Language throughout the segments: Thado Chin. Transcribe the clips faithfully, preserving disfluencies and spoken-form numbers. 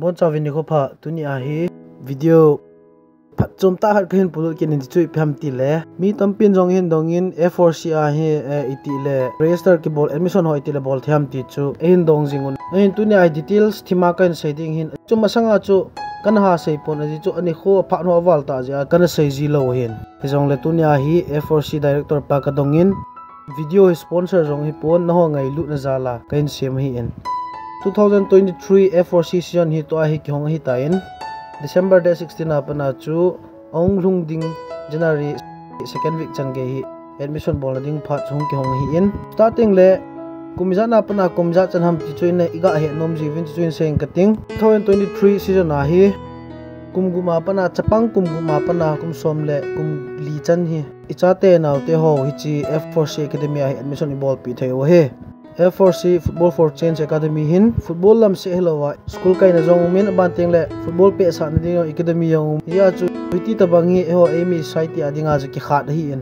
Boncha vin nikho pha, tuni a hi video phatchom tah khat kahin pulut kit in, ti chu ipi ham tile, mi tampin jong hin dongin F four C a hi, eh, iti le register kibol, admission ho iti le bol thei ham ti chu eihin dong jing un. Ahin tuni a hi details thima kahin sei ding hin, chu masanga chu kana ha sei pon, ajeh chu ani kho phat ho aval ta jeh a kana sei ji lou hin. Hijongle tuni a hi F four C director pa kadongin, video hi sponsor jong hipon, nangho ngailutna jal a kahin sem ahin. Two thousand twenty-three F four C season hi tua hi kihong ahitan, December date sixteen a pat a chu ahung lhung ding January second week chan gei hi admission bolna ding phat chu hung kihong ahin. Starting le kum ijat na pat a kum ijat chan ham ti chu in iga het nom jiuvin, ti chu hin sei inge kating. Two thousand twenty-three season a hi kum gup a pat a, chapang kum gup a pat a kum som le kum li chan hi ichate naote ho hiche F four C Academy a hi admission ibolpi thei u ahi. F four C Football for Change Academy hin football lam seh hilouva school kaina jong umin, aban tengle football pehsahna ding jong academy jong um. Hijeh chun hiti tobang hi eiho eimi society a dinga chu kikhat ahin.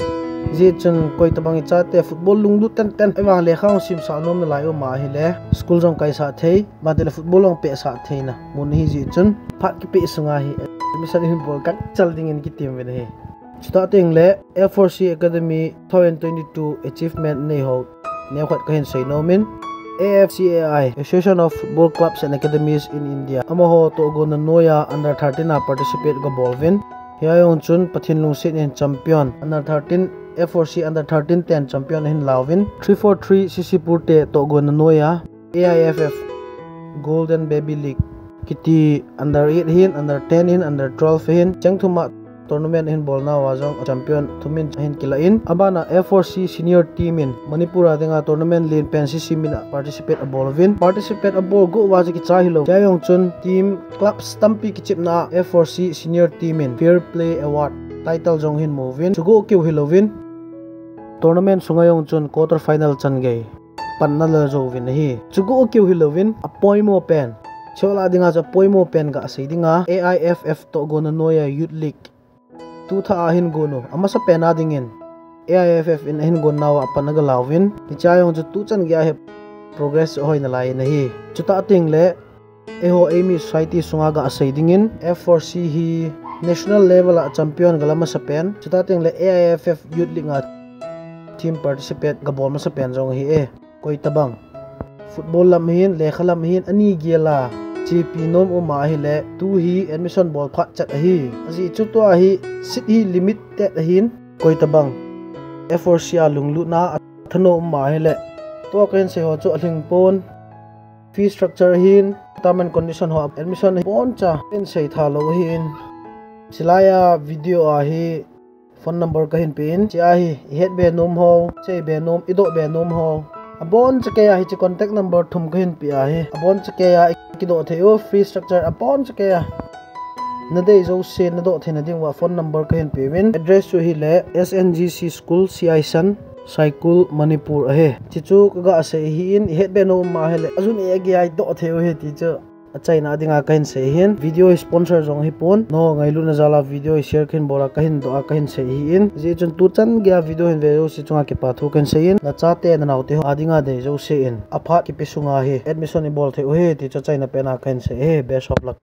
Hijeh chun koi tobang ichate football lunglut tenten, ahivang lekha hung simsah nom nalai um ahile school jong kaisah thei, aban tengle football jong pehsah theina mun ahi jeh chun phat kipeh sunga hi admission ihin bol kachal dingin kitem uvin ahi. Chutah tengle F four C Academy two thousand twenty-two achievement nei ho neokhat kahin sei nomin, A F C A I, Association of Football Clubs and Academies in India, amaho tohgonna noiya under thirteen a participate gabol uvin. Hia jong chun Pathen lungset in champion, under thirteen, F four C under thirteen ten champion ahin lauvin. Three four three C C Pur te tohgonna noiya A I F F Golden Baby League kiti under eight hin, under ten hin, under twelve hin, cheng thum a tournament ahin bolnauva jong champion thum in ahin kilah in, abana F four C senior team in Manipur a dinga tournament lenpen C C min a participate abol uvin. Participate abol go uva chu kicha hilou, hia jong chun team clubs tampi kichepna a F four C senior team in Fair Play Award title jong ahin mu uvin, chugo keu hilouvin, tournament sunga jong chun quarter final chan gei panna la jouvin ahi. Chugo keu hilouvin, apoimo pen, chehla dinga chu apoimo pen gasei dinga, A I F F tohgonna noiya Youth League tu thah a ahin gon u, amasapen a dingin A I F F in ahin gonnauva apan agalauvin, hichea jong chu tuchan geiya hi progress ahoi nalai in ahi. Chutah tengle eiho eimi society sunga gasei dingin F four C hi national level a champion gala masapen, chutah tengle A I F F Youth League a team participate gabol masapen jong ahi e. Koi tobang football lam hin, lekha lam hin, ani gel a chepi nom um ahile, tu hi admission bol phat chet ahi. Ajeh chu tua hi seat hi limited ahin, koi tobang F four C a lunglutna athanom um ahile, tua kahin sei ho chu alhing pon. Fee structure hin, term and condition ho, admission hi boncha kahin sei tha lou ahin. Chulaiya video a hi phone number kahin pe in, hichea hi ihet be nom ho, sei be nom, idoh be nom ho, aboncha keiya hiche contact number thum kahin pe ahi. Aboncha keiya ikidoh thei u, fee structure aboncha keiya nadei jouse nadoh theina diuva phone number kahin pe uvin. Address chu hile S N G C School, C I San, Saikul, Manipur ahi. Hiche chu kagasei ahin, ihet be nom um ahile, ajun e ageiya idoh thei u ahi ti chu achaina dinga kahin sei ahin. Video hi sponsor jong hipon, nangho ngailutna jal a video hi share kahin bol a, kahin doh a, kahin sei ahin. Hijeh chun tuchan geiya video hin ve jouse chunga kipa thu kahin sei in, nachate nanaote ho a dinga dei jouse in aphat kipe sunga hi admission ibol thei u ahi ti chu achaina pen a kahin sei ahi. Best of luck.